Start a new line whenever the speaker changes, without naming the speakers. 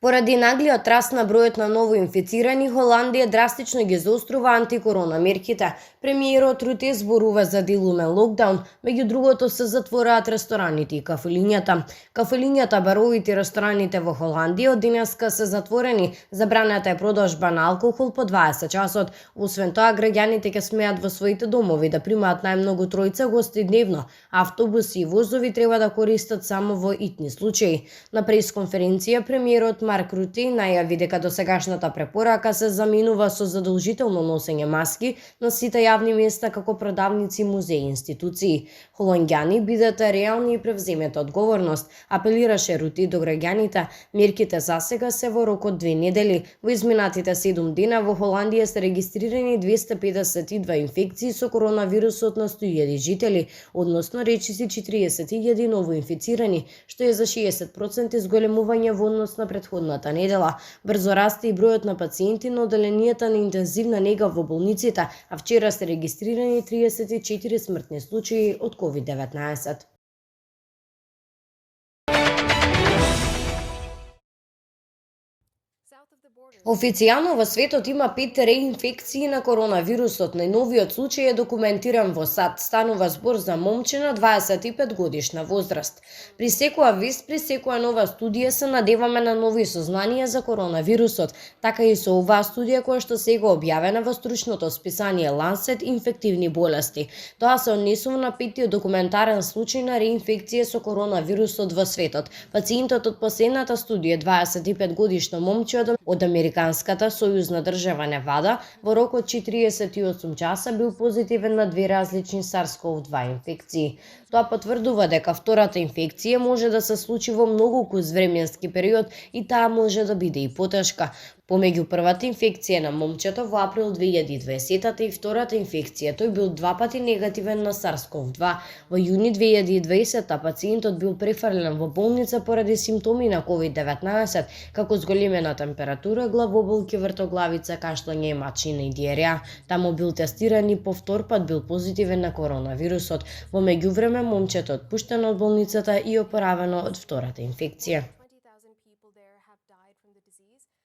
Поради наглиот раст на бројот на новоинфицирани, Холандија драстично ги заострува антикорона мерките. Премиерот Руте зборува за делумен локдаун, меѓу другото се затвораат рестораните и кафелињата. Кафелињата, баровите и рестораните во Холандија од денеска се затворени. Забранета е продажба на алкохол по 20 часот. Освен тоа, граѓаните ќе смеат во своите домови да примаат најмногу тројца гости дневно. Автобуси и возови треба да користат само во итни случаи. На пресконференција премиерот Марк Руте најави дека досегашната препорака се заменува со задолжително носење маски на сите јавни места како продавници, музеи и институции. Холонѓани, бидете реални и превземете одговорност, апелираше Руте до граѓаните. Мерките засега се во рок од 2 недели. Во изминатите 7 дена во Холандија се регистрирани 252 инфекции со коронавирусот на 100.000 жители, односно речиси 40.000 новоинфицирани, што е за 60% изголемување во однос на претходната недела. Брзо расте и бројот на пациенти на оделенијата на интензивна нега во болниците, а вчера се регистрирани 34 смртни случаи од COVID-19. Официјално во светот има 5 реинфекции на коронавирусот. Најновиот случај е документиран во САД. Станува збор за момче на 25 годишна возраст. При секоја вест, при секоја нова студија се надеваме на нови сознанија за коронавирусот. Така и со оваа студија која што сега објавена во стручното списание Lancet инфективни болести. Тоа се однесува на 5-тиот документарен случај на реинфекција со коронавирусот во светот. Пациентот од последната студија, 25 годишно момче од Американската сојузна држава Невада, во рок од 48 часа бил позитивен на 2 различни SARS-CoV-2 инфекции. Тоа потврдува дека втората инфекција може да се случи во многу куз временски период и таа може да биде и потешка. Помеѓу првата инфекција на момчето во април 2020 и втората инфекција, тој бил 2 пати негативен на SARS-CoV-2. Во јуни 2020 пациентот бил префрлен во болница поради симптоми на COVID-19, како зголемена температура, главоболки, вртоглавица, кашлање и мачина и диареја. Таму бил тестиран и по втор пат бил позитивен на коронавирусот. Во меѓувреме момчето отпуштено од болницата и опоравено од втората инфекција.